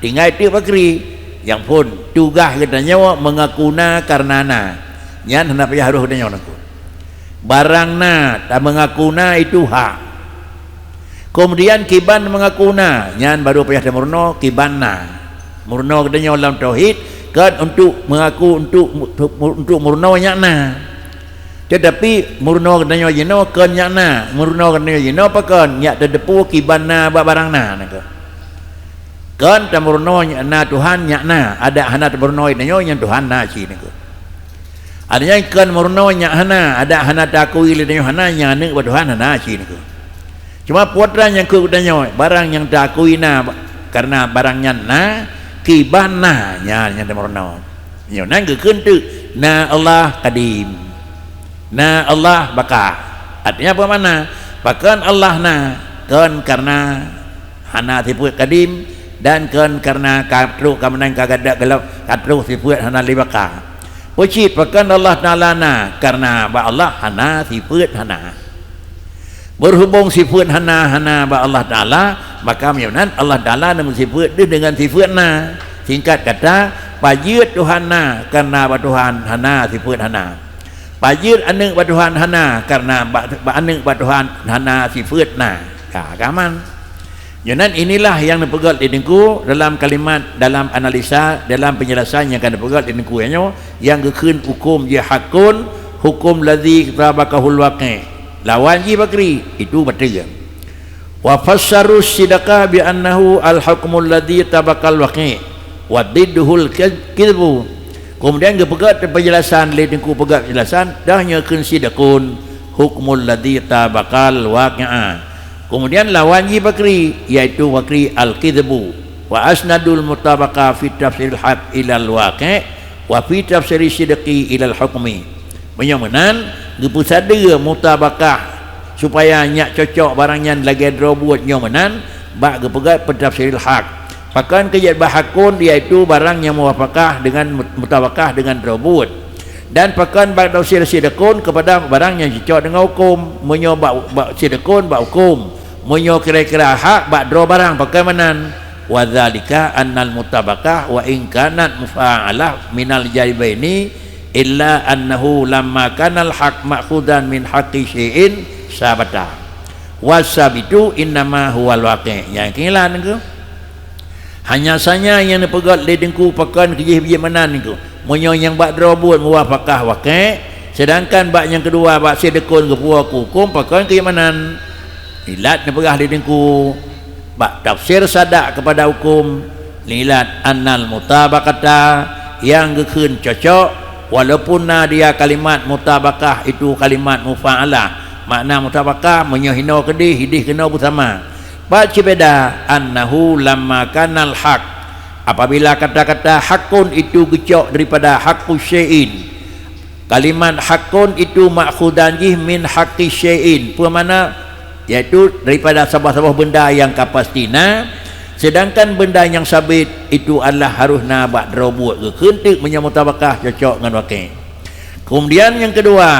Tinggai teuk pakri, nyang phon tugaih geutanyoe meungaku na kareuna na. Nyan hana payah roh geutanyoe niko. Barang na, tameungaku na itu hak. Keumudian kiban meungaku na, nyan baru payah tameurunoe kiban na. Meurunoe geutanyoe lam tauhid kon untuk meungaku untuk, untuk meurunoe nyak na. Teutapi meurunoe geutanyoe jinoe kon nyak na, meurunoe geutanyoe jinoe pakon nyak tateupeue kiban na bak barang na niko. Kon tameurunoe nyak na Tuhan nyak na, adak hana tameurunoe geutanyoe nyang Tuhan na cit niko. Artinya kon meurunoe nyak hana, adak hana taakui lé tanyoe hana, nyang aneuk bak Tuhan hana cit niko. Cuma putra nyang keu geutanyoe, barang nyang taakui na, kareuna barang nyan na, kiban na, nyan nyang tameurunoe. Nyoe nan geukheun teuk, na Allah kadim. Na Allah baka. Artinya apa makna? Pakon Allah na, kon kareuna hana sifeuet kadim, dan kon kareuna ka trok ka meunan ka gadak galak ka trok sifeuet hana lé baka. Peucit pakon Allah Taala na, kareuna bak Allah hana sifeuet hana. Berhubung sifeuet hana, hana bak Allah Taala, maka meunyoe nan Allah Taala neumeusifeuet deuh deungon sifeuet na. Singkat kata, pajiet Tuhan na, kareuna bak Tuhan hana sifeuet hana. Pajiet aneuk bak Tuhan hana, kareuna bak, bak aneuk bak Tuhan hana sifeuet na. Ka, ka aman. Nyoe nan inilah nyang neupeugét lé Teungku dalam kalimat, dalam analisa, dalam penjelasan nyang ka neupeugét lé Teungku nyoe, nyang geukheun huköm jih hakun, huköm ladzi tabaqahul waqi'. Lawan jih pakri, itu bateue. Wa fassaru sidqa bi annahu al-hukmul ladzi tabaqal waqi', wa didduhul kidbu. Kemudian geupeugét penjelasan lé Teungku peugét penjelasan, dah nyoe kheun sidqun, hukmul ladzi tabaqal waqi'a. Kemudian lawan jih pakri, yaitu pakri al-kidbu. Wa asnadul mutabaqa fi tafsiril haq ilal waqi', wa fi tafsiri sidqi ilal hukmi. Meunyoe meunan, geupeusadeue mutabakah supaya nyak cocok barang nyan lagée droe buet nyoe meunan, bak geupeugét peutafsiril haq. Pakon keu jeuet bak haqqun, yaitu barang nyang muwafaqah dengan mut-, mutabaqah dengan droe buet. Dan pakon bak tafsir sidqun keupada barang nyang cocok dengan huköm. Meunyoe bak, bak sidqun bak huköm, meunyoe kira-kira hak bak droe barang, pakon meunan. Wa dzalika annal mutabaqah wa in kanat mufa'alah minal janibaini, illa annahu lamma kanal haqq ma'khudzan min haqqi syai'in sabata. Wasabitu innama huwal waqi'. Nyang keuilan keuh. Hanya saja nyang neupeugét lé Teungku pakon keu jih bak meunan nyoe. Meunyoe nyang bak droe buet muwafaqah waqi', seudangkan bak nyang keudua bak sidqun geupuwoe keu huköm pakon keu meunan. Ilat neupeugah lé Teungku bak tafsir sadaq keupada huköm, ilat annal mutabaqata, nyang geukheun cocok, walaupun na dia kalimat mutabaqah itu kalimat mufa'alah. Makna mutabaqah meunyoe hinoe keudeh, ideh keunoe beusama. Pat cit beda, annahu lamma kanal haqq, apabila kata-kata haqqun itu geucok daripada haqqu syai'in, kalimat haqqun itu ma'khudzan jih min haqqi syai'in, peue makna? Yaitu daripada saboh-saboh beunda nyang ka pasti na, seudangkan beunda nyang sabit itu adalah harôh na bak droe buet, geukheun teuk meunyoe mutabaqah cocok ngon waqi'. Keumudian nyang keudua,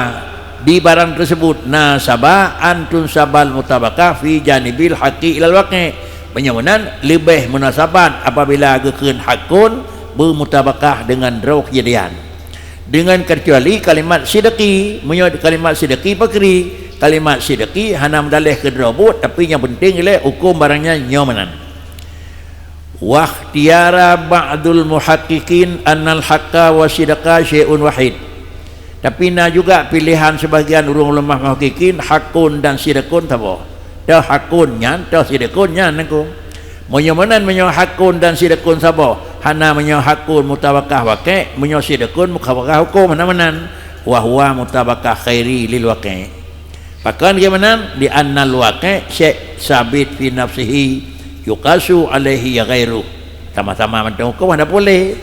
di barang teuseubut nasaba an tunsabal mutabaqah fi janibil haqqi ilal waqi'. Meunyoe meunan, leubeh meunasabat apabila geukheun haqqun beumutabaqah deungon droe keujadian. Deungon keucuali kalimat sidqi, meunyoe kalimat sidqi pakri, kalimat sidqi hana meudaleh keu droe buet, tapi nyang peunteng ilée huköm barang nyan nyoe meunan. Wa ikhtiyara ba'dul muhaqqiqin annal haqqa wa sidqa syai'un wahid. Tapi na juga pilehan sibagian ureuëng uleumah muhaqqiqin, haqqun dan sidqun saboh. Teuh haqqun nyan, teuh sidqun nyan nangku. Meunyoe meunan, meunyoe haqqun dan sidqun saboh, hana meunyoe haqqun mutabaqah waqi', meunyoe sidqun mutabaqah huköm, hana meunan. Wa huwa mutabaqah khairi lil waqi'. Pakon keu meunan? Li annal waqi' syai' sabit fi nafsihi yuqasu alaihi ghairuh. Sama-sama mantong huköm hana puléh.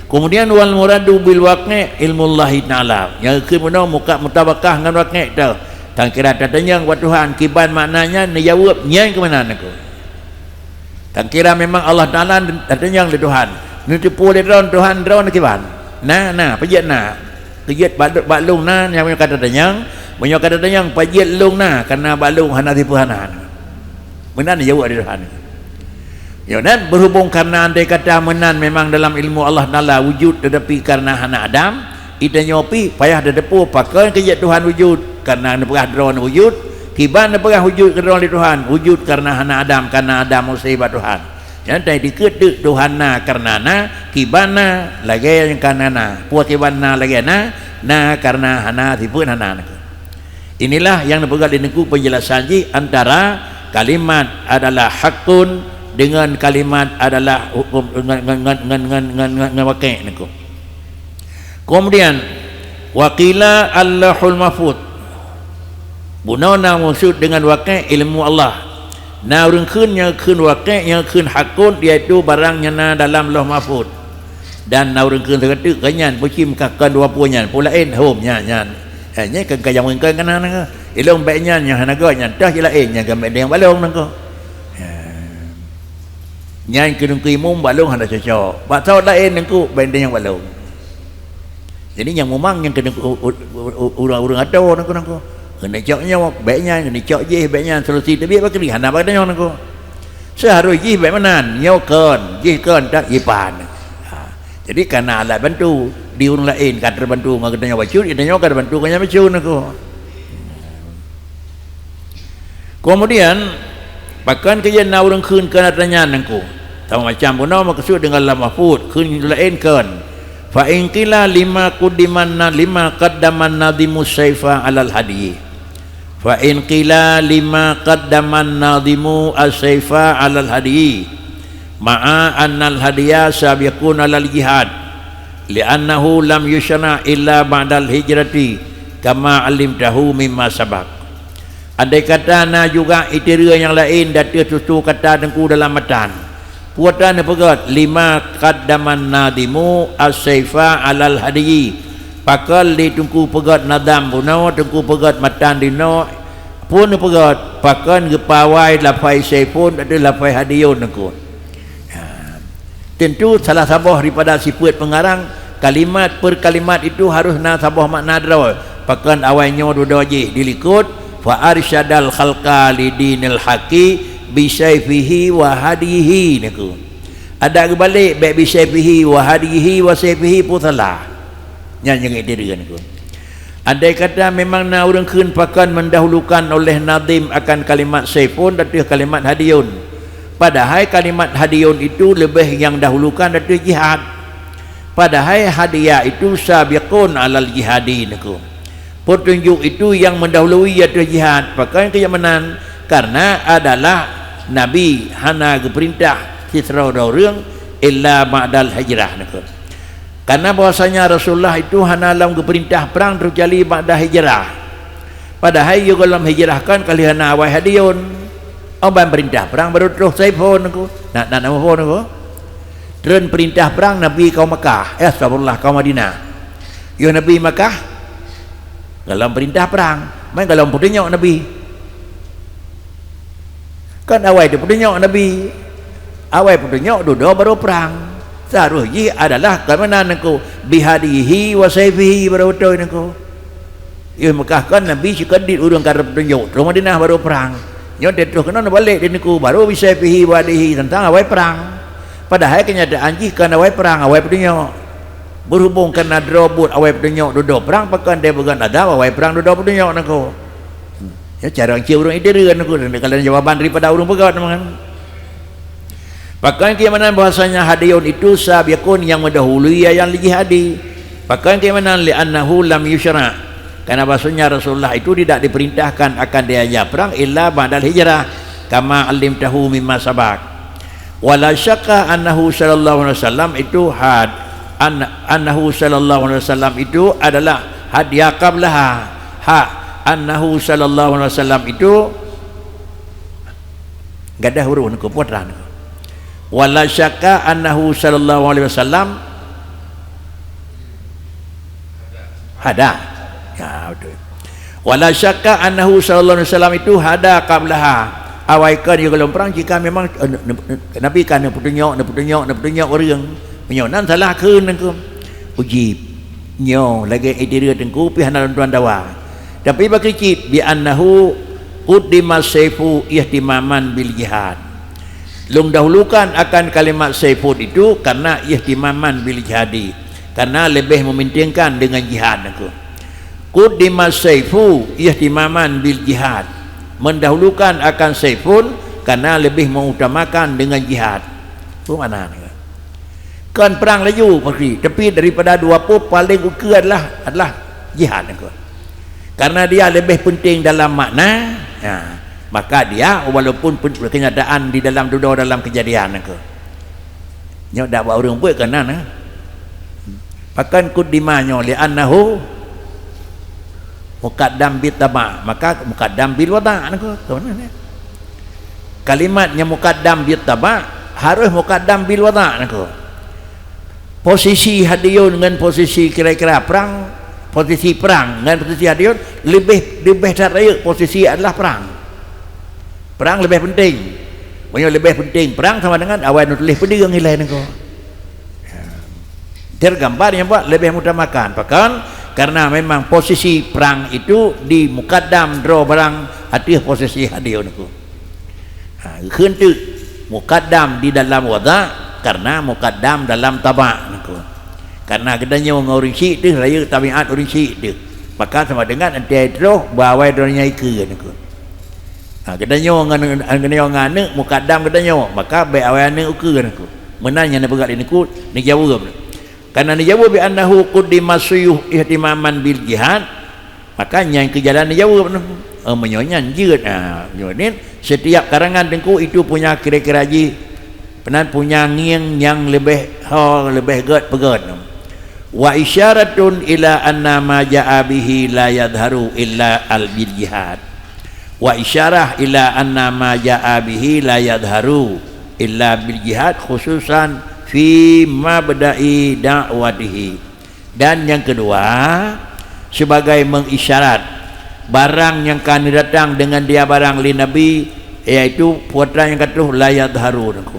Keumudian wal muradu bil waqi' ilmullahi ta'ala. Nyang geukheun bunoe muka mutabaqah ngon waqi' teuh. Tan kira tatanyong bak Tuhan, kiban makna nyan, neujaweueb nyan keu meunan nangku. Tan kira memang Allah Taala tatanyong lé Tuhan. Neuteupeue lé droe Tuhan, droe kiban? Na, na, peujeuet na. Peujeuet bak, bak lôn na, nyang meunyoe ka tatanyong, meunyoe ka tatanyong, peujeuet lôn na, kareuna bak lôn hana sipeue hana. Meunan jaweueb lé Tuhan. Nyoe nan, berhubung karena andai kata meunan memang dalam ilmu Allah Taala wujud tetapi karena hana adam, itanyoe pih payah tateupeue pakon keu jeuet Tuhan wujud, karena neupeugah droe wujud, kiban neupeugah wujud keudroe lé Tuhan, wujud karena hana adam, karena adam musibah Tuhan. Nyan tai dikeue teuk Tuhan na karena na, kiban na lagée nyang ka na na, peue kiban na lagée na, na karena hana, sifeuet hana na. Inilah nyang neupeugah lé Teungku penjelasan jih antara kalimat adalah haqqun dengan kalimat adalah hukum ngon, ngon, ngon waqi' Teungku. Keumudian, wa qila al-lauhul mahfuz. Bunoe na meukeusut deungon waqi' ilmu Allah. Na ureuëng kheun nyang kheun waqi', nyang kheun haqqun, yaitu barang nyang na dalam Lauh Mahfuz. Dan na ureuëng kheun sakeudeuek keu nyan, peucim ka kon dua pue nyan, peue laén hom nyan, nyan. Eh, nyan keu ka nyang mungken keunan. Ilong bék nyan nyang hana göt nyan, toh jih laén nyang keu bék nyang balong nangko. Eh. Nyan keu Teungku Imum bak lôn hana cocok. Bak saut laén Teungku, bék nyang bak lôn. Jadi nyang mumang nyang keuneuk u-, u-, u-, u-, ureuëng-ureuëng adoe nangko-nangko. Keuneuk cok nyoe, bék nyan, keuneuk cok jih, bék nyan, solusi teubiet bak keudeh, hana bak tanyoe nangko. Seuharôh jih bék meunan, nyoe kon, jih kon, tak jipan. Ha. Jadi kana alat bantu, di ureuëng laén ka teubantu ngon geutanyoe bacut, geutanyoe ka teubantu ngon nyang bacut nangko. Keumudian, pakon keu jeuet na ureuëng kheun keu atra nyan nangko? Sama macam bunoe meukeusut deungon Lauh Mahfuz, kheun laén kon. Fa in qila lima qaddaman na-, lima qaddaman nadhimu saifa alal hadyi. Fa in qila lima qaddaman nadhimu as-saifa alal hadyi. Ma'a annal hadya sabiqun alal jihad. Li'annahu lam yusyra' illa ba'dal hijrati, kama alimtahu mimma sabaq. Andai kata na juga iteureu nyang laén di ateueh tutoe kata Teungku dalam matan, peue tan neupeugét, lima qaddaman nadhimu as-saifa alal hadyi. Pakon lé Teungku peugét nadham bunoe, Teungku peugét matan dinoe, peue neupeugét, pakon geupawai lafai saifun ateueh lafai hadyun Teungku. Ha. Teuntu salah saboh daripada sifeuet peungarang, kalimat per kalimat itu harôh na saboh makna droe. Pakon awai nyoe dudoe jih dilikot, "Fa arsyadal khalqa li dinil haqqi bi saifihi wa hadyihi," neuku. Adak geubalek, bèk "bi saifihi wa hadyihi wa saifihi" pun salah. Nyan nyang ideureu neuku. Andai kata memang na ureuëng kheun pakon meundahulukan oleh nadhim akan kalimat saifun ateueh kalimat hadiyun. Padahai kalimat hadiyun itu leubeh nyang dahulukan ateueh jihad. Padahai hadiya itu sabiqun alal jihadi neuku. Peutunjuk itu nyang meundahului ateueh jihad. Pakon keu nyang meunan? Karena adalah Nabi hana geupeurintah sidroe-droe ureuëng illa ba'dal hijrah neuku. Karena bahwasanya Rasulullah itu hana lom geupeurintah prang teukecuali ba'da hijrah. Padahai yôh gohlom hijrah kon ka lheueh na awai hadiyun. Oh, ban peurintah prang baru troh saifun neuku. Na, na, na phon neuku. Treun peurintah prang Nabi kaum Makkah, eh, astagfirullah, kaum Madinah. Yôh Nabi Makkah, gohlom peurintah prang. Man gohlom peutunyok Nabi. Kan awai teuh peutunyok Nabi. Awai peutunyok dudoe baru prang. Seharôh jih adalah keumanaan neuku, "Bi hadyihi wa saifihi," baru beutôi neuku. Yôh Makkah kan Nabi sikeudit ureuëng ka peutunyok, troh Madinah baru prang. Nyoe teutroh keunoe neubalek di neuku, baru "bi saifihi wa hadyihi" teuntang awai prang. Padahai keunyataan jih kan awai prang, awai peutunyok. Beuhubong kana droe buet awai peutunyok dudoe prang, pakon deh beugon adab awai prang dudoe peutunyok neuku. Ya, cara cit ureuëng ideureu neuku, dan kalian jawaban daripada ureuëng peugah teman. Pakon keuimanan bahwasanya hadiyun itu sabiqun nyang meudahului nyang jihadi. Pakon keuimanan li'annahu lam yusyra'. Karena bahwasanya Rasulullah itu tidak diperintahkan akan diajak perang illa ba'dal hijrah, kama alimtahu mimma sabaq. Wala syakka annahu sallallahu alaihi wasallam itu had, an-, annahu sallallahu alaihi wasallam itu adalah hadiya qablaha. Ha, annahu sallallahu alaihi wasallam itu gadah huruf neuku, putra neuku. Wala syakka annahu sallallahu alaihi wasallam hada. Ya, betul. Wala syakka annahu sallallahu alaihi wasallam itu hada qablaha. Awai kon yôh gohlom prang jika memang, eh, ne-, ne-, Nabi ka neupeutunyok, neupeutunyok, neupeutunyok ureuëng. Meunyoe nan salah kheun neuku. Ujib. Nyoe lagée ideureu teungku pih hana lôn tuan dawa. Tapi bak cit bi annahu quddima saifu ihtimaman bil jihad. Lôn dahulukan akan kalimat saifun itu karena ihtimaman bil jihadi, karena leubeh mementingkan dengan jihad neuku. Quddima saifu ihtimaman bil jihad, mendahulukan akan saifun karena leubeh mengutamakan dengan jihad. Peue makna neuku? Kon prang laju pasti, tapi daripada dua peuet paléng ukeue adalah, adalah jihad neuku. Karena dia leubeh penting dalam makna, ha, maka dia walaupun pen-, kenyataan di dalam dudoe dalam kejadian neuku. Nyoe dak bak ureuëng buet keunan, ha. Pakon quddima nyoe li'annahu muqaddam bit taba', maka muqaddam bil wada' neuku. Keunan, ya. Kalimat nyang muqaddam bit taba' harôh muqaddam bil wada' neuku. Posisi hadiyun ngon posisi kira-kira prang, posisi prang ngon posisi hadiyun leubeh, leubeh that rayeuk posisi adalah prang. Prang leubeh penting. Meunyoe leubeh penting prang sama dengan awai neutuléh peudeueng ilée neuku. Tergambar nyang buet leubeh mengutamakan. Pakon? Karena memang posisi prang itu dimukaddam droe barang ateueh posisi hadiyun neuku. Ha, geukheun teuk mukaddam di dalam wada' karena mukaddam dalam taba' neuku. Karena geutanyoe ngon ureuëng syik teuh rayeuk tabiat ureuëng syik teuh. Maka sama dengan antai troh bak awai droeneuh ikeue neuku. Ha, geutanyoe ngon, geutanyoe ngon aneuëk mukaddam geutanyoe, maka bék awai aneuëk ukeue neuku. Meunan nyang neupeugah lé neuku, neujaweueb. Karena neujaweueb bi annahu quddima suyuf ihtimaman bil jihad, maka nyan keu jalan neujaweueb neuku. Oh, meunyoe nyan jeuet, ha, meunyoe nyan setiap karangan teungku itu punya kira-kira jih, peunan punya ngieng nyang leubeh ho, leubeh gét peugét. Wa isyaratun ila anna ma jaa bihi la yadhharu illa al bil jihad. Wa isyarah ila anna ma jaa bihi la yadhharu illa bil jihad khususan fi mabda'i da'watihi. Dan yang kedua, sebagai mengisyarat barang nyang ka neudatang dengan dia barang lé Nabi, yaitu putra nyang ka troh la yadhharu neuku.